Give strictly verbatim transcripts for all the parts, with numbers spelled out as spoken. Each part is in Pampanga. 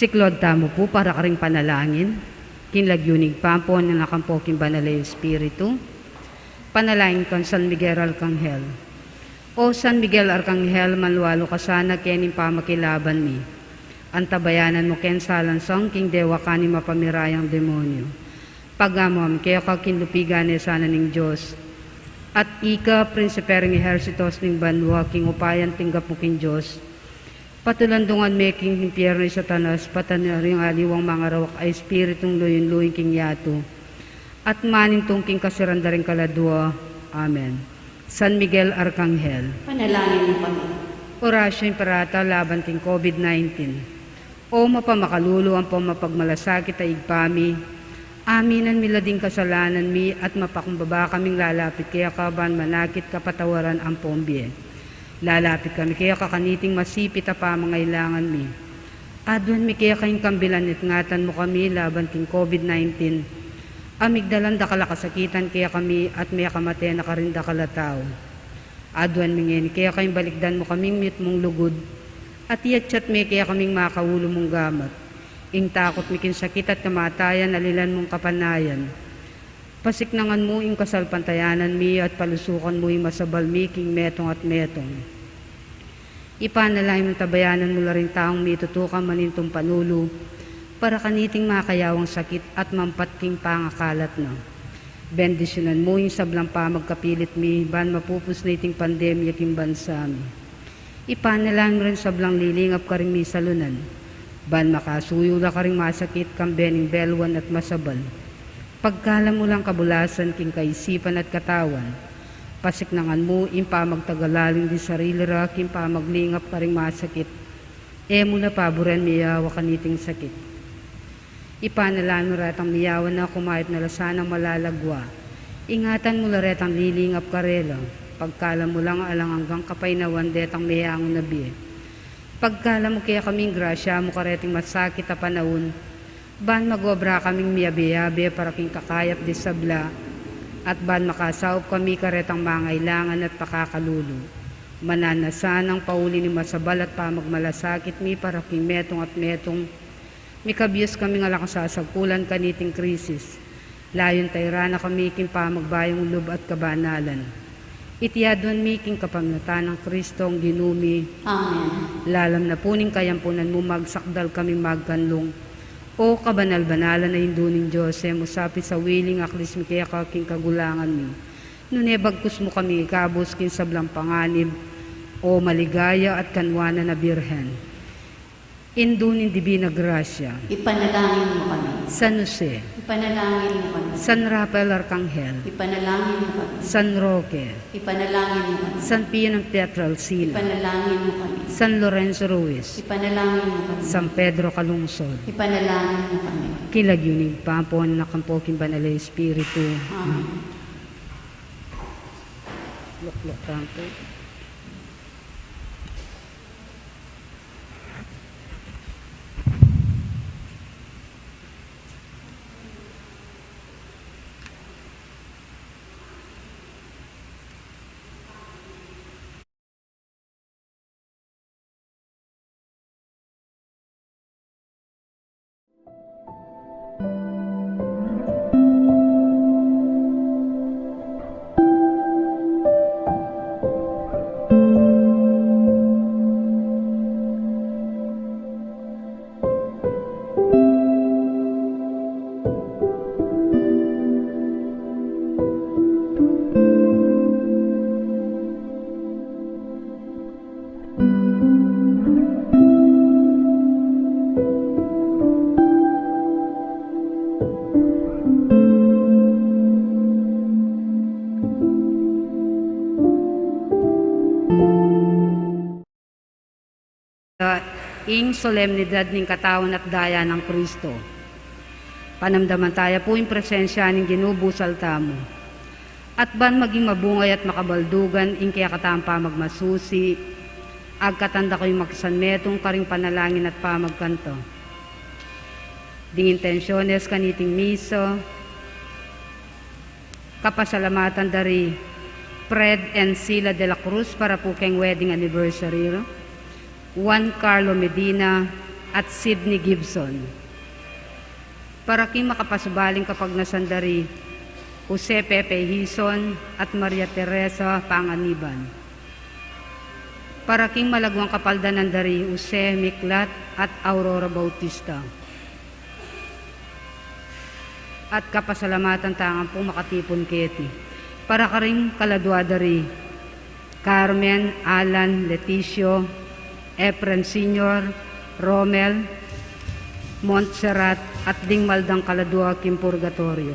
Siklaud tamu pu para karing panalangin king lagyu ning Ibpa, ampo ning Anak, ampo king Banal a Espiritu. Panalangin kang San Miguel Arkanghel. O San Miguel Arkanghel, manlualu ka sana keni king pamakilaban mi. Antabayanan mu keng salansang king dewakan ning mapamirayang demonyu. Pagamu mi keka king lupigan ne sana ning Dios. At ika, prinsipe ring ehersitos ning banua, king upayang tinggap mu king Dios, patulandungan me king impyernu i Satanas, pati na ring aliwang mangarawak a espiritung luyun-luyun king yatu, at manintung king kasiran da ring kaladua. Amen. San Miguel Arkanghel. Panalangin mu kami. Orasyo Imperata laban king COVID nineteen. O mapamakalulu ampo mapagmalasakit a Ibpa mi, aminan mi la ding kasalanan mi at mapakumbaba kaming lalapit keka ban manakit kapatawaran ampong bie. Lalapit kami keka kaniting masipit a pamangailangan mi. Aduan mi keka ing kambilan at ingatan mu kami laban king COVID nineteen, a migdalan dakal a kasakitan kekami at mekamate na karing dakal a tau. Aduan mi ngeni keka ing balikdan mu kaming mitmung lugud, at iyatyat me kekaming makaulu mung gamat. Ing takut mi king sakit at kamatayan, alilan mung kapanayan. Pasiknangan mu ing kasalpantayanan mi at palusukan mu ing masabal mi king metung at metung. Ipanalangin mu, tabayanan mu la ring taung mitutukan manintung panulu para kaniting makayawang sakit at mampat king pangakalat na. Bendisyunan mu ing sablang pamagkapilit mi ban mapupus na iting pandemya king bansa mi. Ipanalangin mu ring sablang lilingap karing misalunan ban makasuyu la karing masakit kambe ning beluan at masabal. Pagkalam mu lang kabulasan king kaisipan at katawan. Pasiknangan mu ing pamagtagalaling ding sarili ra king pamaglingap karing masakit. E mu la paburen miyawa kaniting sakit. Ipanalangin mu retang miyawa na, kumayap na la sanang malalagwa. Ingatan mu la retang lilingap karela. Pagkalam mu lang alang anggang kapaynawan detang meangu na bie. Pagkalam mu kekaming grasya mu kareting masakit a panaun, Ban mag-obra kaming miyabe-yabe para king kakayap ding sabla, at ban makasaup kami karetang mangailangan at pakakalulu. Mananu na sanang pauli ning masabal at pamagmalasakit mi para king metung at metung, mikabyus kaming alang kasasagkulan kaniting krisis. Layun tairan na kami king pamagbayung lub at kabanalan. Iti aduan mi king kapamilatan nang Kristong Ginu mi. Amen. Lalam na pu ning kayampunan mu, magsakdal kaming magkanlung. O kabanal-banalan a Indu ning Dios, e mu sa pisawili ing aklis mi keka king kagulangan mi, nune bagkus mu kami ikabus king sablang panganib, O maligaya at kanwanan a Birhen, Indu ning Dibina Grasya. Ipanalangin mu kami. San Jose. Ipanalangin mu kami. San Rafael Arkanghel. Ipanalangin mu kami. San Roque. Ipanalangin mu kami. San Pio ng Pietrelcina. Ipanalangin mu kami. San Lorenzo Ruiz. Ipanalangin mu kami. San Pedro Calungsod. Ipanalangin mu kami. King lagyu ning Ibpa, ampo ning Anak, ampo king Banal a Espiritu. Amen. Lukluk tamu pu. Ing solemnidad ning katawan at daya nang Kristo. Panamdaman taya pu ing presensya ning Ginu busal tamu. At ban maging mabungay at makabaldugan ing kekatamung pamagmasusi, agkatan da kayung makisanmetung karing panalangin at pamagkanta. Ding intensyones kaniting misa, kapasalamatan da ri Fred and Sila de la Cruz para pu keng wedding anniversary, Juan Carlo Medina at Sydney Gibson. Para king makapasubaling kapagnasan da ri Jose Pepe Hizon at Maria Teresa Panganiban. Para king malaguang kapaldanan da ri Jose Miklat at Aurora Bautista. At kapasalamatan tang ampong makatipun keti. Para karing kaladua da ri Carmen, Alan, Leticio, Efren Senior, Romel, Montserrat, at ding mal dang kaladua king purgatoryo.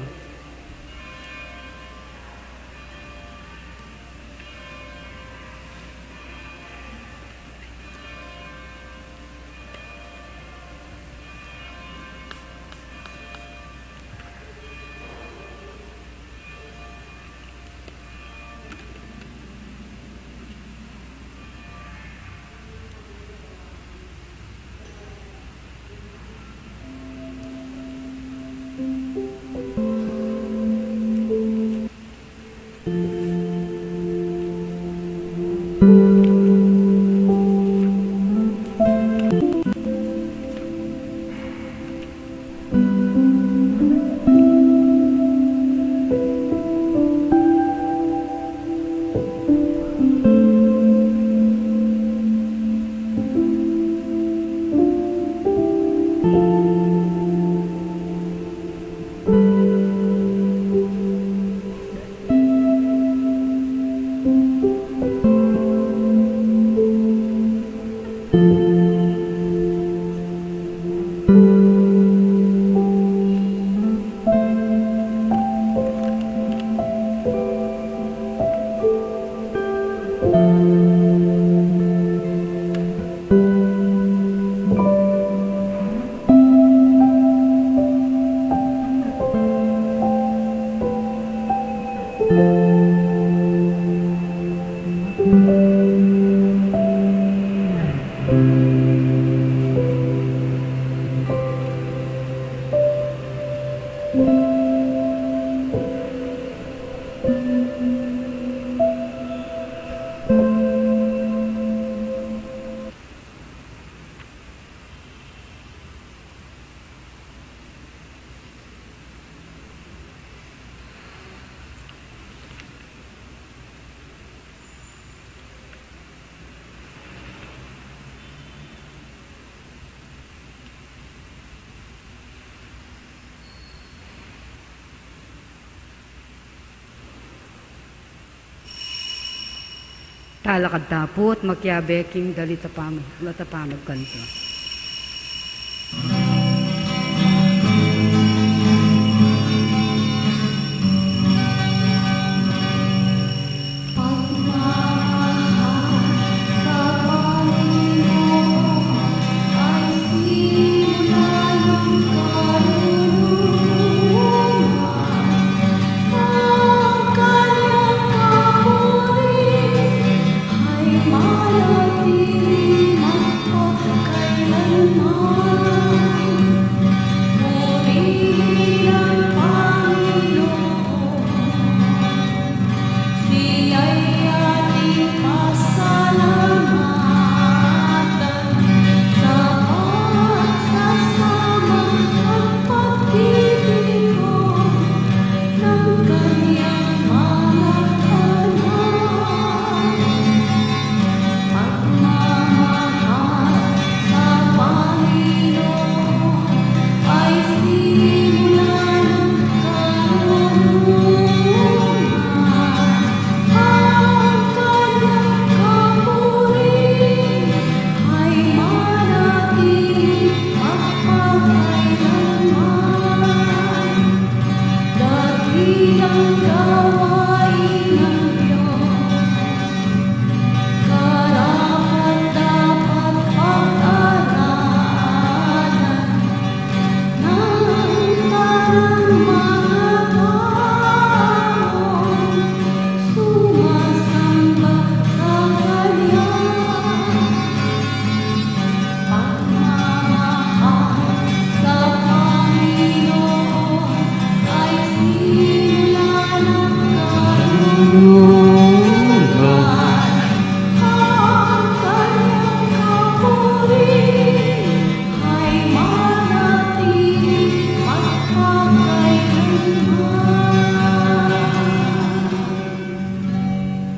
Talakad ta pu at makiabe king dalita pamag-, dalita pamagkanto.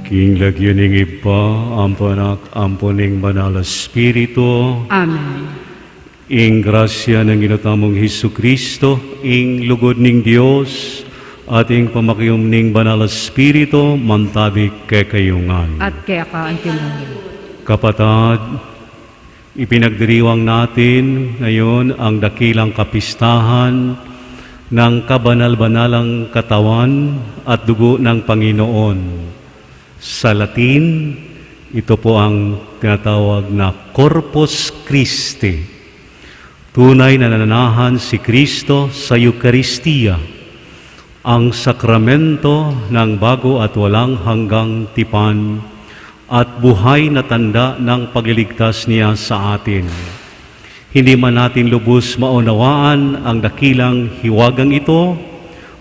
King lagyu ning Ibpa, ampo ning Anak, ampo ning Banal a Espiritu. Amen. Ing grasya ning Ginu tamung Jesucristo, ing lugud ning Dios, at ing pamakiabe ning Banal a Espiritu, mantabi kekayu ngan. At keka naman. Kapatad, ipinagdiriwang natin ngayon ang dakilang kapistahan ng kabanal-banalang katawan at dugo ng Panginoon. Sa Latin, ito po ang tinatawag na Corpus Christi. Tunay na nananahan si Kristo sa Eukaristia, ang sakramento ng bago at walang hanggang tipan at buhay na tanda ng pagliligtas niya sa atin. Hindi man natin lubos maunawaan ang dakilang hiwagang ito,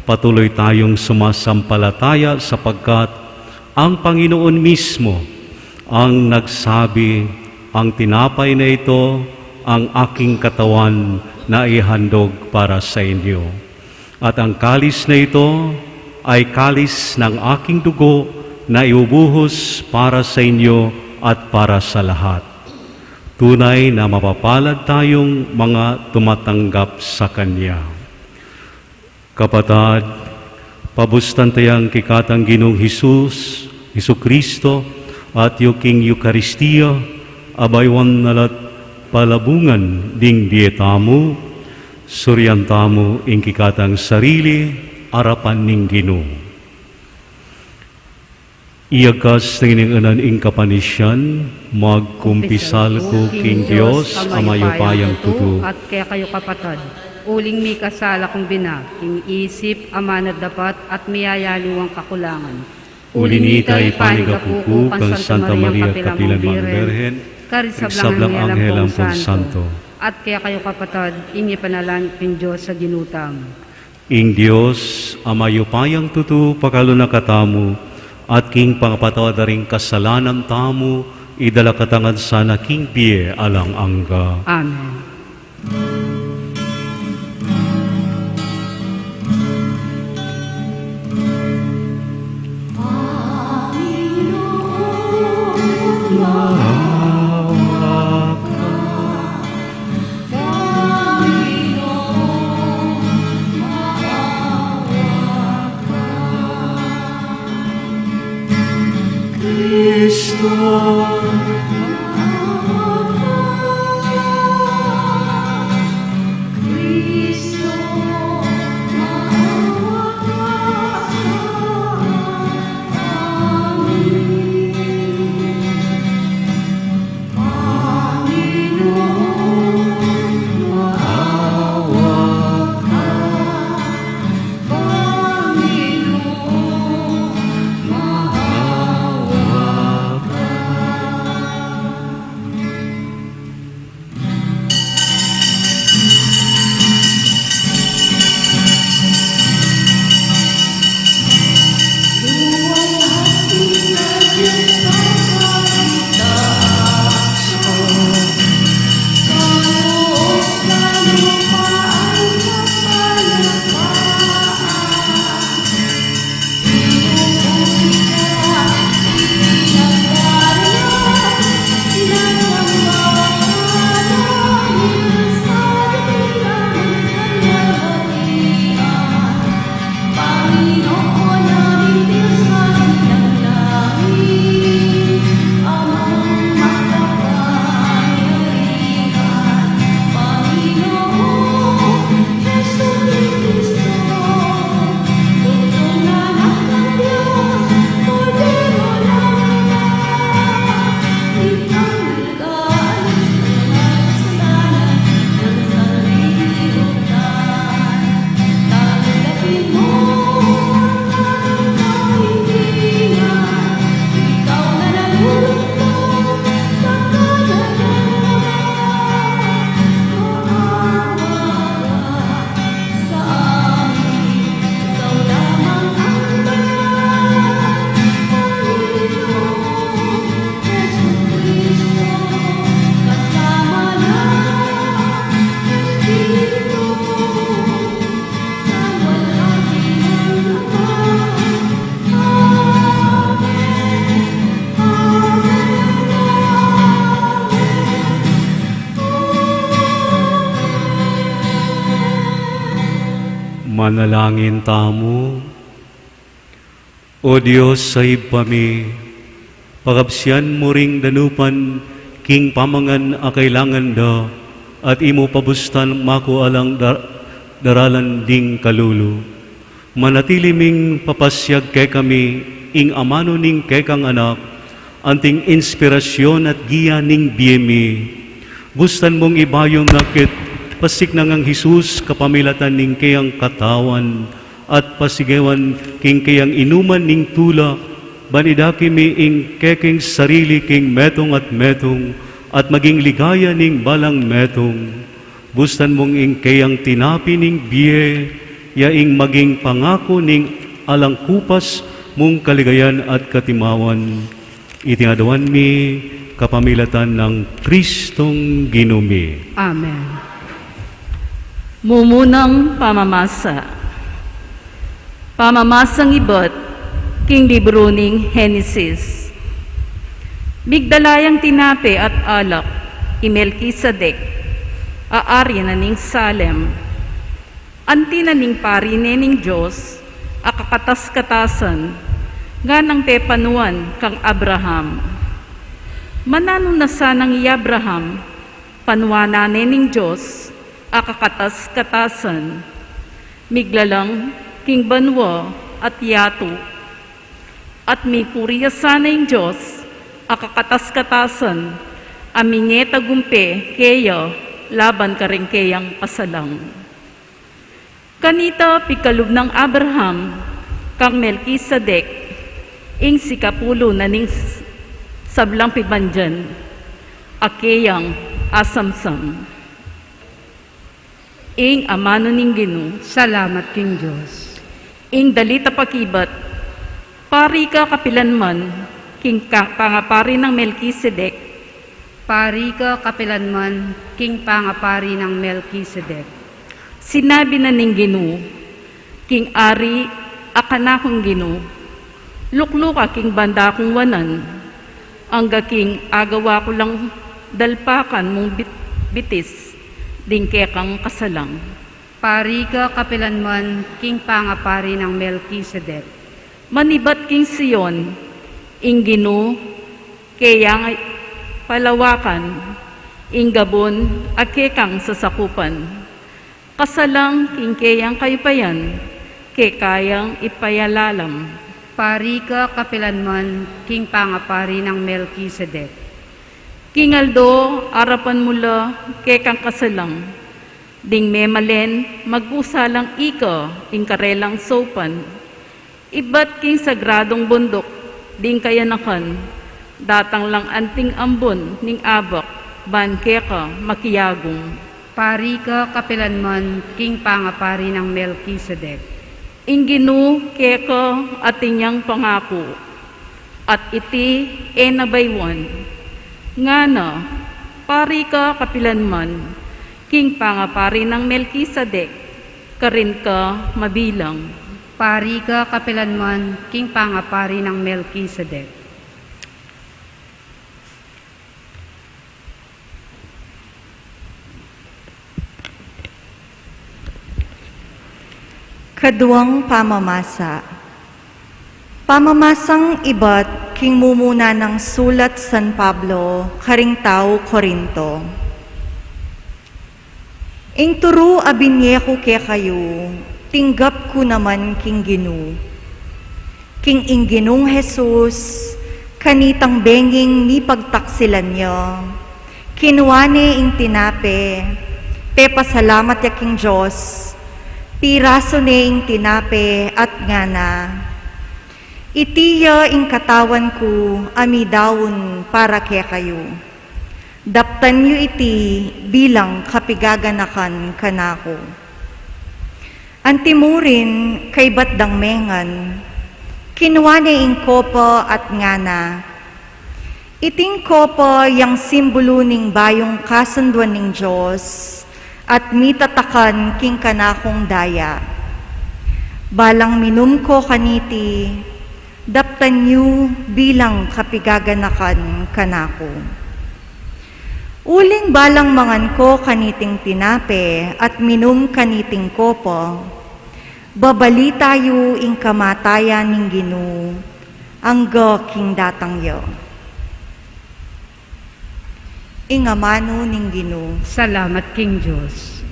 patuloy tayong sumasampalataya sapagkat ang Panginoon mismo ang nagsabi, "Ang tinapay na ito, ang aking katawan na ihandog para sa inyo. At ang kalis na ito ay kalis ng aking dugo na ibubuhos para sa inyo at para sa lahat." Tunay na mapapalad tayong mga tumatanggap sa Kanya. Kapatad, pabustan tayang kikatang Ginung Jesus, Jesucristo, at yu king Eukaristia, abaywan na la't palabungan ding bie tamu, surian tamu ing kikatang sarili, arapan ning Ginu. Iyagas ning anan ing kapanisian, magkumpisal ku king Dios a mayupayang tutu. At kekayu kapatad, uling mikasala kung bina, king isip, amanat dapat, at miyayaliwang kakulangan. Uli nita, ipanigapu ku kang Santa Maria, kapilan mang Birhen, karisablang anghel ampon santo. At kekayu kapatad, ing ipanalan king Dios a Ginu tamu. Ing Dios a mayupayang tutu, pakalulu na katamu, at king pangapatawad da ring kasalanan tamu, idala katamu ngan sana king bie alang angga. Amen. Kristo. Manalangin tamu. O Dios a Ibpa mi, pakabsian mu ring danupan king pamangan a kailangan da, at e mu pabustan maku alang da-, daralan ding kalulu. Manatili ming papasiag kekami ing amanu ning kekang Anak, anting inspirasyon at giya ning bie mi. Bustan mung ibayung na ket pasiknangan nang Jesus kapamilatan ning keyang katawan at pasigewan king keyang inuman ning tula, ban idake mi ing kekeng sarili king metung at metung, at maging ligaya ning balang metung. Bustan mung ing keyang tinape ning bie, ya ing maging pangaku ning alang kupas mung kaligayan at katimawan. Iti ngan aduan mi kapamilatan nang Kristong Ginu mi. Amen. Mumunang pamamasa. Pamamasang ibat king libru ning Henesis. Migdala yang tinape at alak i Melkisedek, a ari na ning Salem. Anti na ning pari ne ning Dios a kakatas-katasan, nganang pepanuan kang Abraham. Mananu na sanang i Abraham, panuanan ne ning Dios a kakatas-katasan, miglalang king banua at yatu. At mipuri ya sana ing Dios a kakatas-katasan, a mine tagumpe keya laban karing keyang kasalang. Kanita pikalub nang Abraham kang Melkisedek, ing sikapulu na ning s-, sablang pibandian a keyang asamsam. Ing amanu ning Ginu. Salamat king Dios. Ing dalit a pakibat. Pari ka kapilanman king ka-, pangapari nang Melkisedek. Pari ka kapilanman king pangapari nang Melkisedek. Sinabi na ning Ginu king ari a kanakung Ginu, lukluka king banda kung wanan, angga king agawa ku lang dalpakan mung bit-, bitis ding kekang kasalang. Pari ka kapilanman king pangapari nang Melkisedek. Manibat king Sion ing Ginu, Keyang palawakan, ing gabun a kekang sasakupan. Kasalang king keyang kayupayan, kekayang ipayalalam. Pari ka kapilanman king pangapari nang Melkisedek. King aldo arapan mu la kekang kasalang, ding memalen magkusa lang ika ing karelang saupan. Ibat king sagradung bunduk ding kayanakan, datang lang anting ambun ning abak, ban keka makiagung. Pari ka kapilanman king pangapari nang Melkisedek. Ing Ginu keka atin yang pangaku, at iti e na baywan. Ngana, pari ka kapilanman king pangapari nang Melkisedek, karin ka mabilang. Pari ka kapilanman king pangapari nang Melkisedek. Kaduang pamamasa. Pamamasang ibat king mumuna nang sulat San Pablo karing tau Corinto. Ing turu a binye ku kekayu, tinggap ku naman king Ginu. King ing Ginung Jesus, kanitang benging mipagtaksilan ya, kinua ne ing tinape, pepasalamat ya king Dios, pirasu ne ing tinape at ngana, "Iti ya ing katawan ku a midaun para kekayu. Daptan yu iti bilang kapigaganakan kanaku." Antimurin, kaybat dang mengan, kinua ne ing kopa at ngana, "Iting kopa yang simbulu ning bayung kasunduan ning Dios, at mitatakan king kanakung daya. Balang minum ko kaniti, daptan yu bilang kapigaganakan kanaku. Uling balang mangan ko kaniting tinape at minum kaniting kopa, babalita yu ing kamatayan ning Ginu, angga king datang ya." Ing amanu ning Ginu. Salamat king Dios.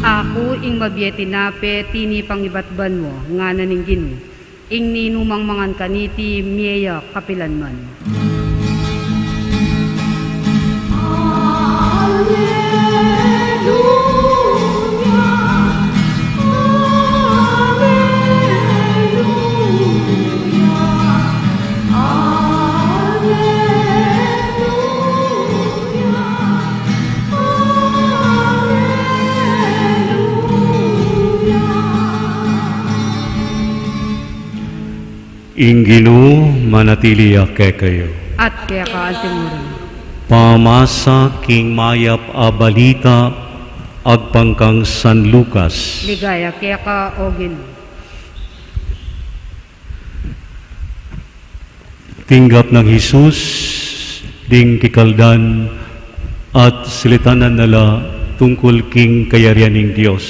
Aku ing mabie tinape tinipang ibat banua, ngana ning Ginu. Ing ninumang mangan kaniti mie ya kapilanman. Ing Ginu manatili ya kekayu. At keka antimurin. Pamasa king mayap a balita agpang kang San Lucas. Ligaya keka, o Ginu. Tinggap nang Jesus ding kikaldan at silitanan na la tungkul king kayarian ning Dios,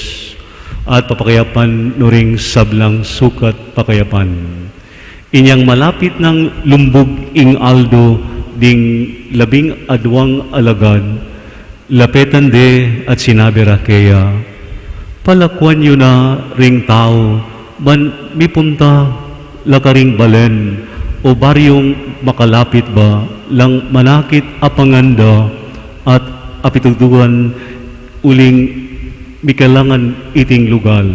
at papakayapan no ring sablang sukat pakayapan. Inyang malapit nang lumbug ing aldo ding labing aduang alagad, lapetan de at sinabi ra keya, "Palakuan yu na ring tau ban mipunta la karing balen o baryung makalapit ba lang manakit a panganda at apitugtugan uling mikelangan iting lugal."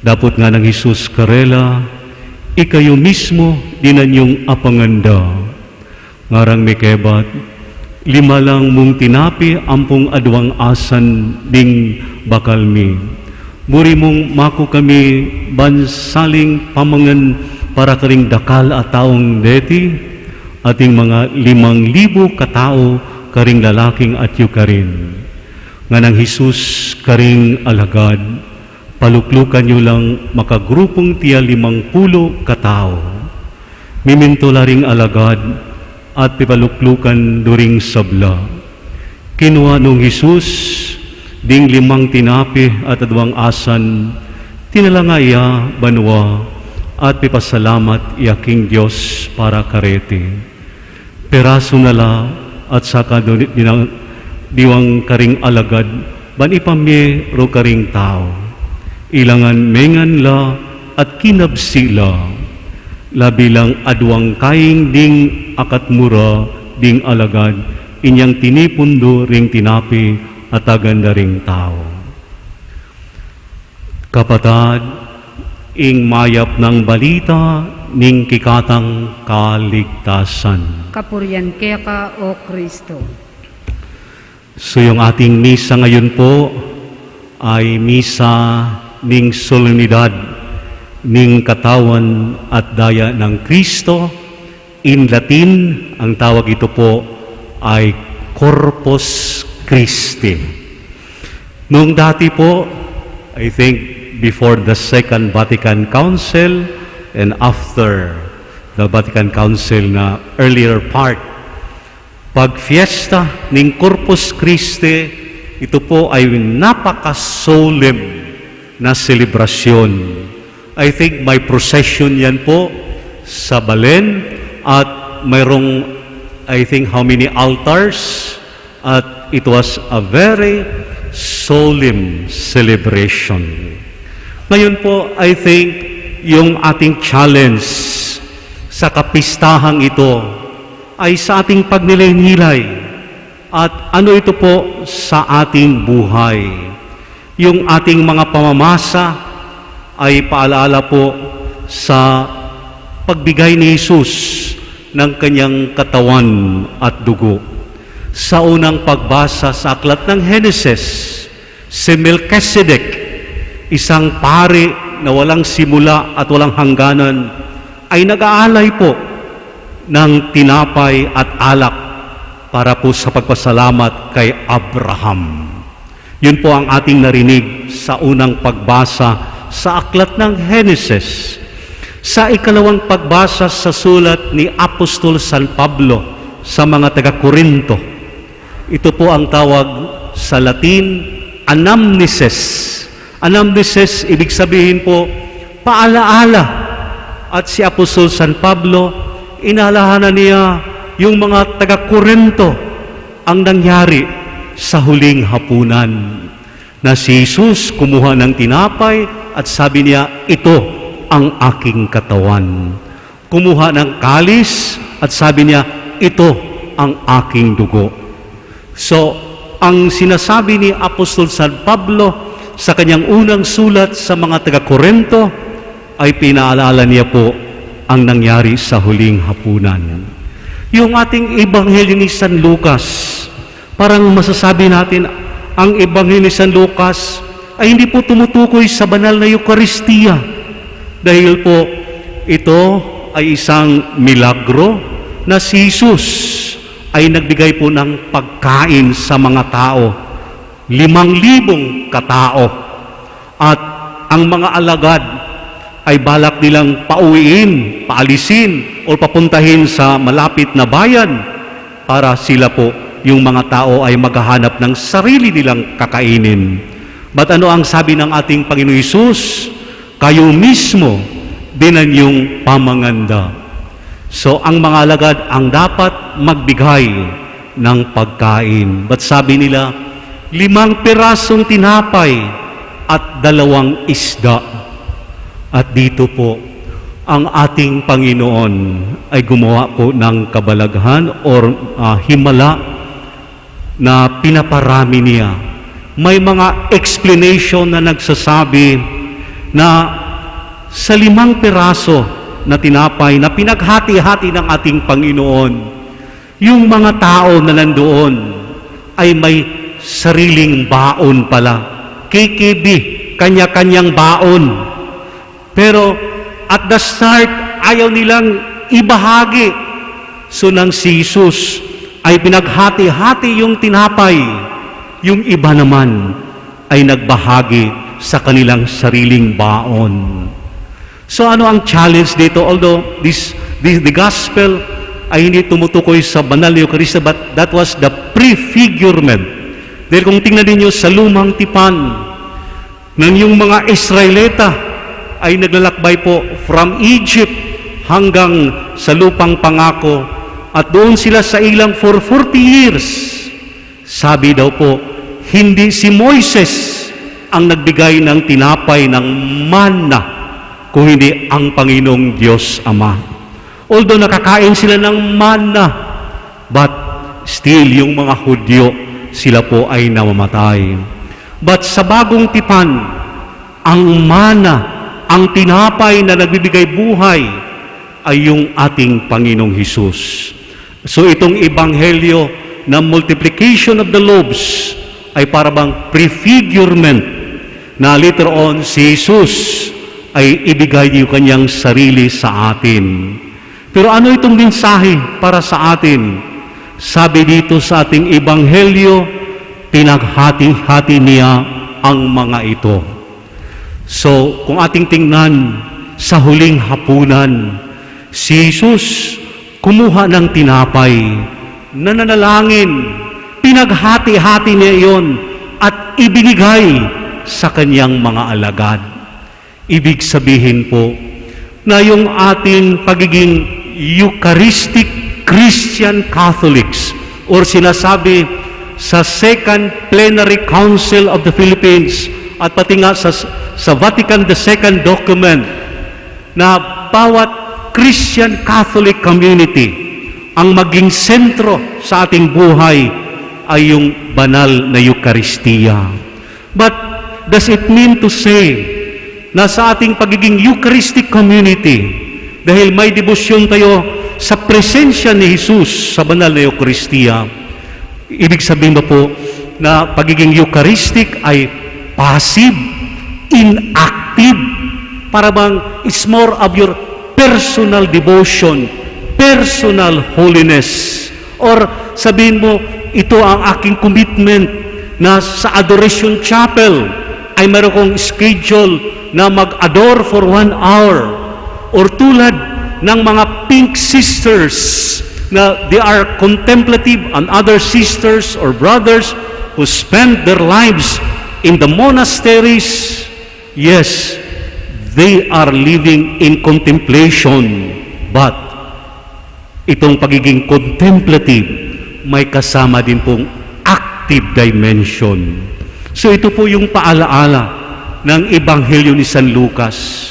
Dapot ngana nang Jesus karela, "Ikayu mismu dinan yung apanganda." Ngarang mekebat, "Lima lang mung tinape ampong aduang asan ding bakal mi. Buri mung maku kami ban saling pamangan para karing dakal a taung deti?" Ating mga limang libu katau karing lalaking atyu karin. Nganang Jesus karing alagad, paluklukan yu lang makagrupung tia limang pulu katau. Mimintu la ring alagad at pipaluklukan during sabla. Kinua nung Jesus ding limang tinape at adwang asan, tinalanga ya banua at pipasalamat ya king Dios para kareti. Pirasu na la at saka duni-, dinang-, diwang karing alagad ban ipamie ru karing tau. Ilangan mengan la at kinabsi la. Labi lang adwang kaing ding akatmu ra ding alagad, inyang tinipun do ring tinape at agan da ring tau. Kapatad, ing mayap nang balita ning kekatang kaligtasan. Kapurian keka, O Kristo. So, yung ating misa ngayon po ay misa ning solemnidad ning katawan at daya ng Kristo. In Latin, ang tawag ito po ay Corpus Christi. Nung dati po, I think before the Second Vatican Council and after the Vatican Council na earlier part, pag fiesta ning Corpus Christi, ito po ay napaka-solemn na selebrasyon. I think may procession yan po sa balen at mayroong, I think, how many altars, at it was a very solemn celebration. Ngayon po, I think, yung ating challenge sa kapistahang ito ay sa ating pagnilay-nilay at ano ito po sa ating buhay. Yung ating mga pamamasa ay paalaala po sa pagbigay ni Jesus ng kanyang katawan at dugo. Sa unang pagbasa sa aklat ng Henesis, si Melchizedek, isang pari na walang simula at walang hangganan, ay nag-aalay po ng tinapay at alak para po sa pagpasalamat kay Abraham. Yun po ang ating narinig sa unang pagbasa sa aklat ng Henesis. Sa ikalawang pagbasa sa sulat ni Apostol San Pablo sa mga taga-Corinto, ito po ang tawag sa Latin, anamnesis. Anamnesis, ibig sabihin po, paalaala. At si Apostol San Pablo, inalahanan niya yung mga taga-Corinto ang nangyari sa huling hapunan, na si Jesus kumuha ng tinapay at sabi niya, "Ito ang aking katawan." Kumuha ng kalis at sabi niya, "Ito ang aking dugo." So, ang sinasabi ni Apostol San Pablo sa kanyang unang sulat sa mga taga-Corinto ay pinaalala niya po ang nangyari sa huling hapunan. Yung ating Ebanghelyo ni San Lucas, parang masasabi natin, ang Ebanghelyo ni San Lucas ay hindi po tumutukoy sa banal na Eukaristiya. Dahil po, ito ay isang milagro na si Jesus ay nagbigay po ng pagkain sa mga tao. Limang libong katao. At ang mga alagad ay balak nilang pauwiin, paalisin, o papuntahin sa malapit na bayan para sila po yung mga tao ay maghahanap ng sarili nilang kakainin. But ano ang sabi ng ating Panginoong Hesus? "Kayo mismo, binan yung pamanganda." So, ang mga alagad ang dapat magbigay ng pagkain. But sabi nila, "Limang pirasong tinapay at dalawang isda." At dito po, ang ating Panginoon ay gumawa po ng kabalaghan or, ah, himala na pinaparami niya. May mga explanation na nagsasabi na sa limang piraso na tinapay na pinaghati-hati ng ating Panginoon, yung mga tao na nandoon ay may sariling baon pala. K K B, kanya-kanyang baon. Pero at the start, ayaw nilang ibahagi. So nang si Jesus ay pinaghati-hati yung tinapay, yung iba naman ay nagbahagi sa kanilang sariling baon. So, ano ang challenge dito? Although this, this, the gospel ay hindi tumutukoy sa banal na Eukaristya, but that was the prefigurement. Dahil kung tingnan ninyo sa lumang tipan, nang yung mga Israelita ay naglalakbay po from Egypt hanggang sa lupang pangako, at doon sila sa ilang for forty years. Sabi daw po, hindi si Moises ang nagbigay ng tinapay ng manna, kung hindi ang Panginoong Diyos Ama. Although nakakain sila ng manna, but still yung mga Hudyo, sila po ay namamatay. But sa bagong tipan, ang manna, ang tinapay na nagbibigay buhay, ay yung ating Panginoong Hesus. So itong ebanghelyo na multiplication of the loaves ay para bang prefigurement na later on si Jesus ay ibigay yung kanyang sarili sa atin. Pero ano itong mensahe para sa atin? Sabi dito sa ating ebanghelyo, pinaghati-hati niya ang mga ito. So, kung ating tingnan sa huling hapunan, si Jesus kumuha ng tinapay, nananalangin, pinaghati-hati niya iyon at ibinigay sa kanyang mga alagad. Ibig sabihin po na yung ating pagiging Eucharistic Christian Catholics, or sinasabi sa Second Plenary Council of the Philippines at pati nga sa, sa Vatican the Second document, na bawat Christian Catholic community, ang maging sentro sa ating buhay ay yung banal na Eukaristiya. But does it mean to say na sa ating pagiging Eucharistic community, dahil may debosyon tayo sa presensya ni Jesus sa banal na Eukaristiya, ibig sabihin ba po na pagiging Eucharistic ay passive, inactive? Para bang it's more of your personal devotion, personal holiness? Or sabihin mo, ito ang aking commitment na sa Adoration Chapel ay meron kong schedule na mag-adore for one hour or tulad ng mga Pink Sisters na they are contemplative and other sisters or brothers who spend their lives in the monasteries. Yes, they are living in contemplation, but itong pagiging contemplative, may kasama din pong active dimension. So ito po yung paalaala ng Ebanghelyo ni San Lucas.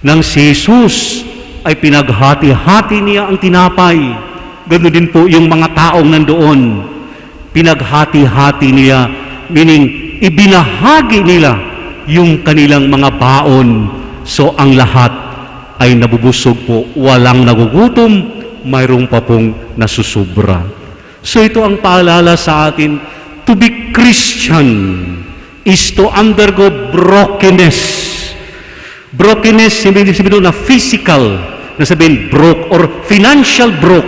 Nang si Jesus ay pinaghati-hati niya ang tinapay, ganun din po yung mga taong nandoon. Pinaghati-hati niya, meaning ibinahagi nila yung kanilang mga baon. So ang lahat ay nabubusog po, walang nagugutom, mayroon pa pong nasusubra. So ito ang paalala sa atin, to be Christian is to undergo brokenness. Brokenness, hindi sabihin na physical, na sabihin broke or financial broke.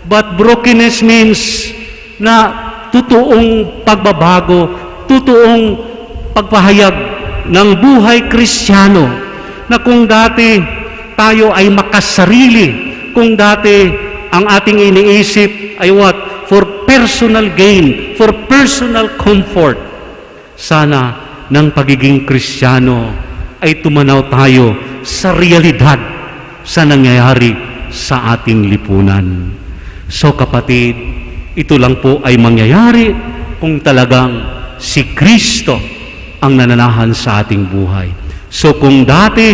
But brokenness means na totoong pagbabago, totoong pagpahayag ng buhay Kristiyano, na kung dati tayo ay makasarili, kung dati ang ating iniisip ay what? For personal gain, for personal comfort. Sana ng pagiging Kristiyano ay tumanaw tayo sa realidad sa nangyayari sa ating lipunan. So kapatid, ito lang po ay mangyayari kung talagang si Kristo ang nananahan sa ating buhay. So kung dati,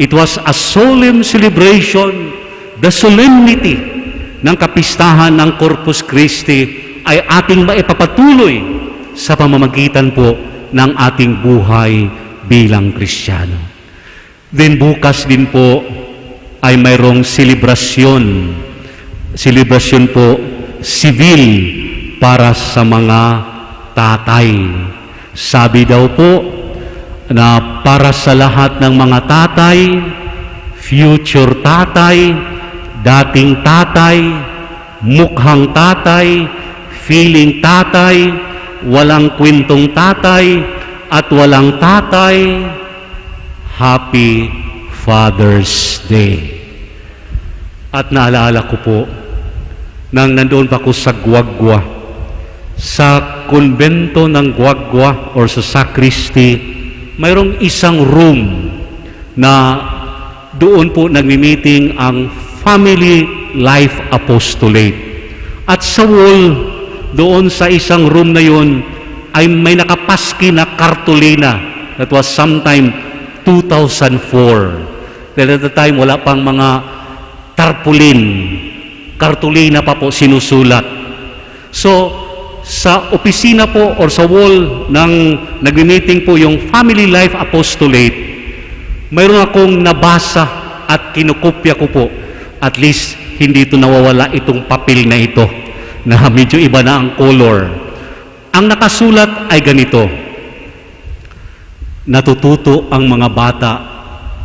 it was a solemn celebration, the solemnity ng kapistahan ng Corpus Christi ay ating maipapatuloy sa pamamagitan po ng ating buhay bilang Kristiyano. Then bukas din po ay mayroong selebrasyon, selebrasyon po civil para sa mga tatay. Sabi daw po na para sa lahat ng mga tatay, future tatay, dating tatay, Mukhang tatay, feeling tatay, walang kwentong tatay, at walang tatay, Happy Father's Day. At naalaala ko po, nang nandoon pa ako sa Guagua, sa kumbento ng Guagua or sa sacristy, mayroong isang room na doon po nagmi-meeting ang Family Life Apostolate. At sa wall, doon sa isang room na yun, ay may nakapaski na kartulina. That was sometime two thousand four. Dahil at the time, wala pang mga tarpaulin. Kartulina pa po sinusulat. So, sa opisina po or sa wall ng nagmi-meeting po yung Family Life Apostolate, mayroon akong nabasa at kinukopya ko po. At least, hindi ito nawawala, itong papel na ito na medyo iba na ang color. Ang nakasulat ay ganito: "Natututo ang mga bata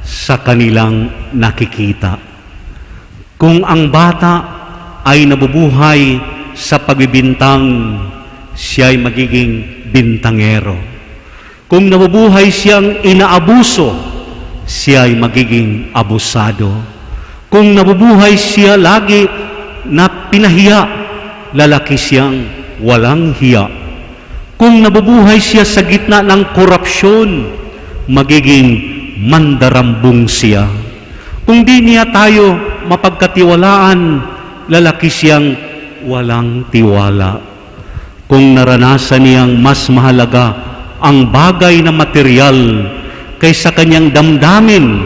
sa kanilang nakikita." Kung ang bata ay nabubuhay sa pagbibintang, siya'y magiging bintangero. Kung nabubuhay siyang inaabuso, siya'y magiging abusado. Kung nabubuhay siya lagi na pinahiya, lalaki siyang walang hiya. Kung nabubuhay siya sa gitna ng korupsyon, magiging mandarambong siya. Kung di niya tayo mapagkatiwalaan, lalaki siyang walang tiwala. Kung naranasan niyang mas mahalaga ang bagay na material kaysa kanyang damdamin,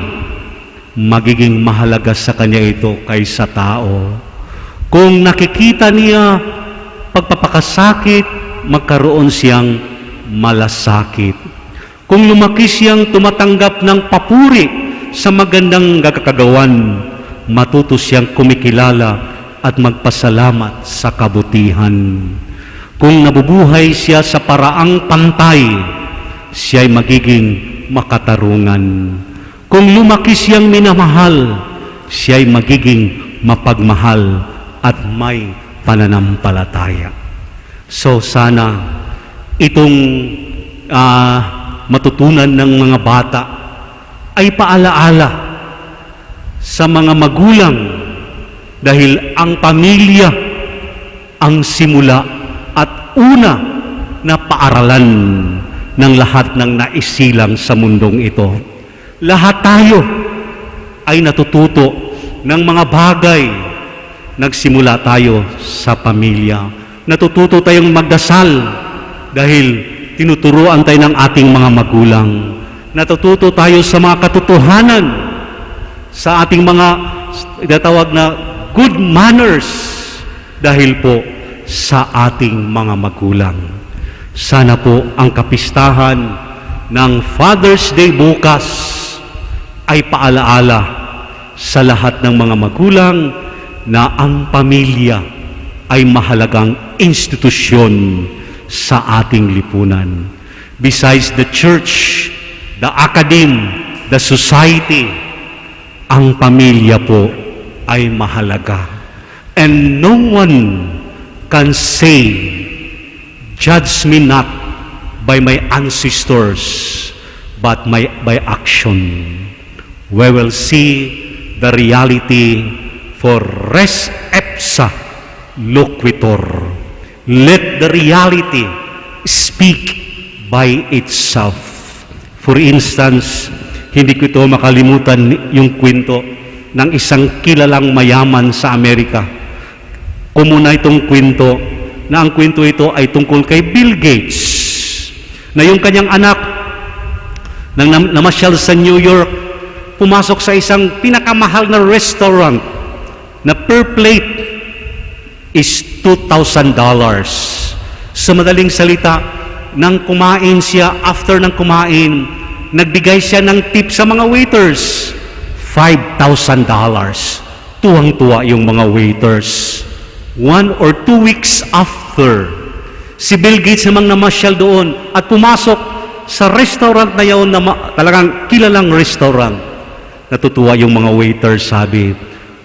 magiging mahalaga sa kanya ito kaysa tao. Kung nakikita niya pagpapakasakit, magkaroon siyang malasakit. Kung lumaki siyang tumatanggap ng papuri sa magandang gagakagawan, matuto siyang kumikilala at magpasalamat sa kabutihan. Kung nabubuhay siya sa paraang pantay, siya'y magiging makatarungan. Kung lumaki siyang minamahal, siya'y magiging mapagmahal at may pananampalataya. So sana itong, ah, matutunan ng mga bata ay paalaala sa mga magulang, dahil ang pamilya ang simula at una na paaralan ng lahat ng naisilang sa mundong ito. Lahat tayo ay natututo ng mga bagay. Nagsimula tayo sa pamilya. Natututo tayong magdasal dahil tinuturuan tayo ng ating mga magulang. Natututo tayo sa mga katotohanan, sa ating mga tinatawag na good manners dahil po sa ating mga magulang. Sana po ang kapistahan ng Father's Day bukas ay paalaala sa lahat ng mga magulang na ang pamilya ay mahalagang institusyon sa ating lipunan. Besides the church, the academe, the society, ang pamilya po ay mahalaga. And no one can say, "Judge me not by my ancestors, but my, by action." We will see the reality, for res ipsa loquitur. Let the reality speak by itself. For instance, hindi ko ito makalimutan, yung kwento ng isang kilalang mayaman sa Amerika. Kumuna itong kwento na ang kwento ito ay tungkol kay Bill Gates, na yung kanyang anak, nang nam-, namasyal sa New York, pumasok sa isang pinakamahal na restaurant na per plate is two thousand dollars. Sa madaling salita, nang kumain siya, after ng kumain, nagbigay siya ng tip sa mga waiters, five thousand dollars. Tuwang-tuwa yung mga waiters. One or two weeks after, si Bill Gates namang namasyal doon at pumasok sa restaurant na yaon na ma-, talagang kilalang restaurant. Natutuwa yung mga waiters, sabi,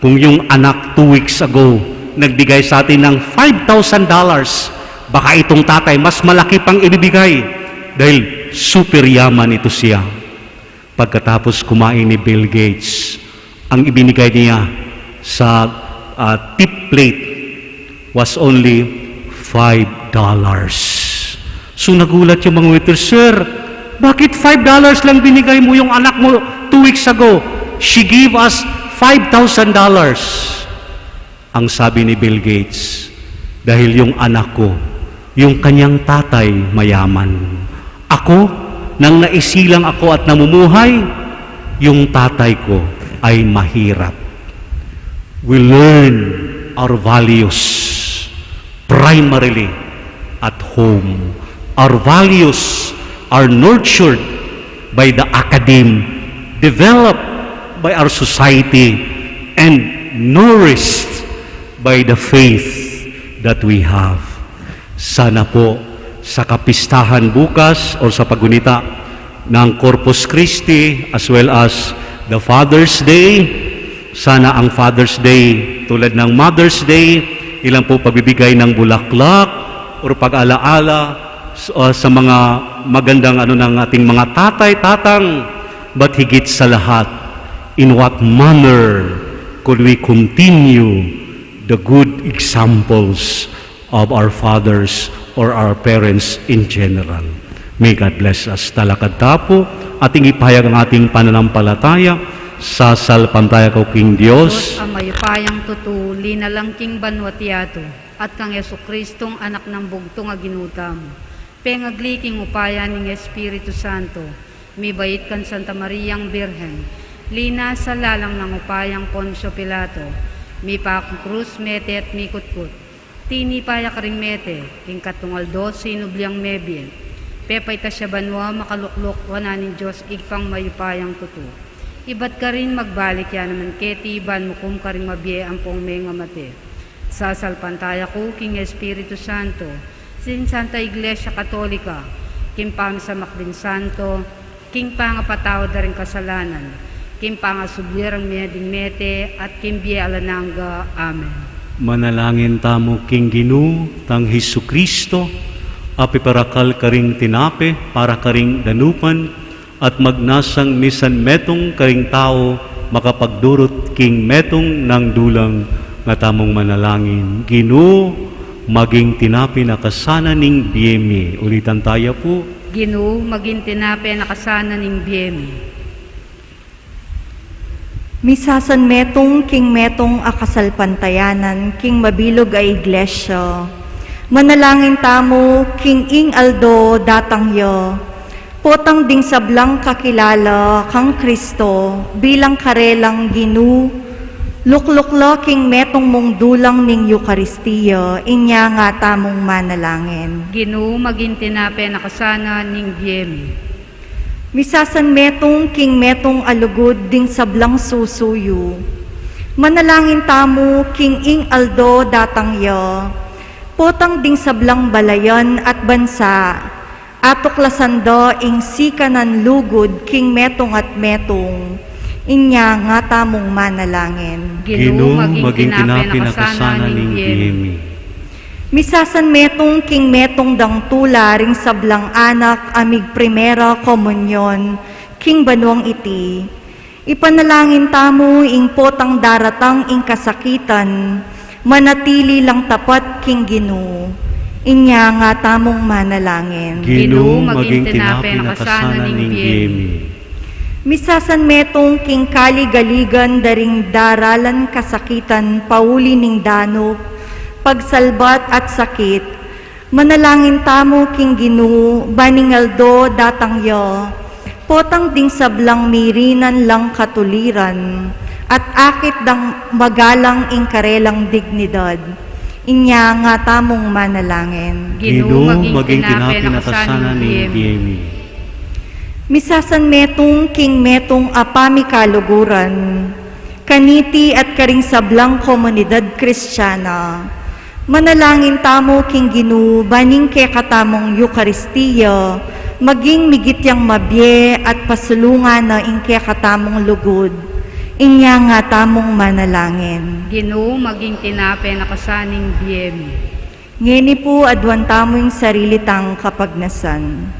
"Kung yung anak two weeks ago Nagbigay sa atin ng five thousand dollars. Baka itong tatay, mas malaki pang ibibigay dahil super yaman ito siya. Pagkatapos kumain ni Bill Gates, ang ibinigay niya sa, ah, tip plate was only five dollars. So nagulat yung mga waiter, "Sir, bakit five dollars lang binigay mo? Yung anak mo, two weeks ago, she gave us five thousand dollars." Ang sabi ni Bill Gates, "Dahil yung anak ko, yung kanyang tatay mayaman. Ako, nang naisilang ako at namumuhay, yung tatay ko ay mahirap." We learn our values primarily at home. Our values are nurtured by the academe, developed by our society, and nourished by the faith that we have. Sana po sa kapistahan bukas o sa paggunita ng Corpus Christi as well as the Father's Day, sana ang Father's Day, tulad ng Mother's Day, ilan po pagbibigay ng bulaklak o pag-alaala s-, uh, sa mga magandang ano ng ating mga tatay, tatang, but higit sa lahat, in what manner could we continue the good examples of our fathers or our parents in general? May God bless us. Talakad ta po, ating ipahayag ang ating pananampalataya. Sasalpantaya ku king Dios. Dios a mayupayang tutu, linalang king banua at yatu, at kang Jesucristong Anak nang bugtung a Ginu tamu. Pengagli king upaya ning Espiritu Santo, mibait kang Santa Mariang Birhen, linasa lalam nang upayang Poncio Pilato, mipaku king krus, mete at mikutkut. Tinipa ya karing mete, king katlung aldo sinubli yang mebie. Pepaitas ya banua, makaluklok wanan ning Dios Ibpang mayupayang tutu. Ibat karin magbalik ya naman keti ban mukum karing mabie ampong mengamate. Sasalpantaya ku king Espiritu Santo, king Santa Iglesia Katolika, king pamisamak ding santo, king pangapatawad da ring kasalanan, king pangasubli rang mie ding mete, at king bie alang angga. Amen. Manalangin tamu king Ginu tang Jesucristo, a piparakal karing tinape para karing danupan, at magnasang misan metung karing tau makapagdurut king metung nang dulang. Nga tamung manalangin. Ginu, maging tinape na kasana ning bie mi. Ulitan taya pu. Ginu, maging tinape na kasana ning bie mi. Misasan metung king metung a kasalpantayanan king mabilug a iglesia. Manalangin tamu king ing aldo datang ya, potang ding sablang kakilala kang Kristo bilang karelang Ginu, lukluk la king metung mung dulang ning Eukaristia. Inya nga tamung manalangin. Ginu, maging tinape na kasana ning bie mi. Misasan metung king metung a lugud ding sablang susuyu. Manalangin tamu king ing aldo datang ya, potang ding sablang balayan at bansa, atuklasan da ing sikanan lugud king metung at metung. Inya nga tamung manalangin. Ginu, maging tinape na kasana ning bie mi. Misasan metung king metung dang tula ring sablang anak a migprimera komunyon king banuang iti. Ipanalangin tamu ing potang daratang ing kasakitan, manatili lang tapat king Ginu. Inya nga tamung manalangin. Ginu, maging tinape na kasana ning bie mi. Misasan metung king kaligaligan da ring daralan kasakitan pauli ning danup, pagsalbat at sakit. Manalangin tamu king Ginu, ban ing aldo datang ya, potang ding sablang mirinan lang katuliran, at akit dang magalang ing karelang dignidad. Inya nga tamung manalangin. Ginu, maging tinape na kasana ning bie mi. Misasan metung king metung a pamikaluguran, kaniti at karing sablang komunidad Kristiana. Manalangin tamu king Ginu, ban ing kekatamung Eukaristia, maging migit yang mabie at pasulungan na ing kekatamung lugud. Inya nga tamung manalangin. Ginu, maging tinape na ka sa ning bie mi. Ngeni pu, aduan tamu ing sarili tang kapagnasan.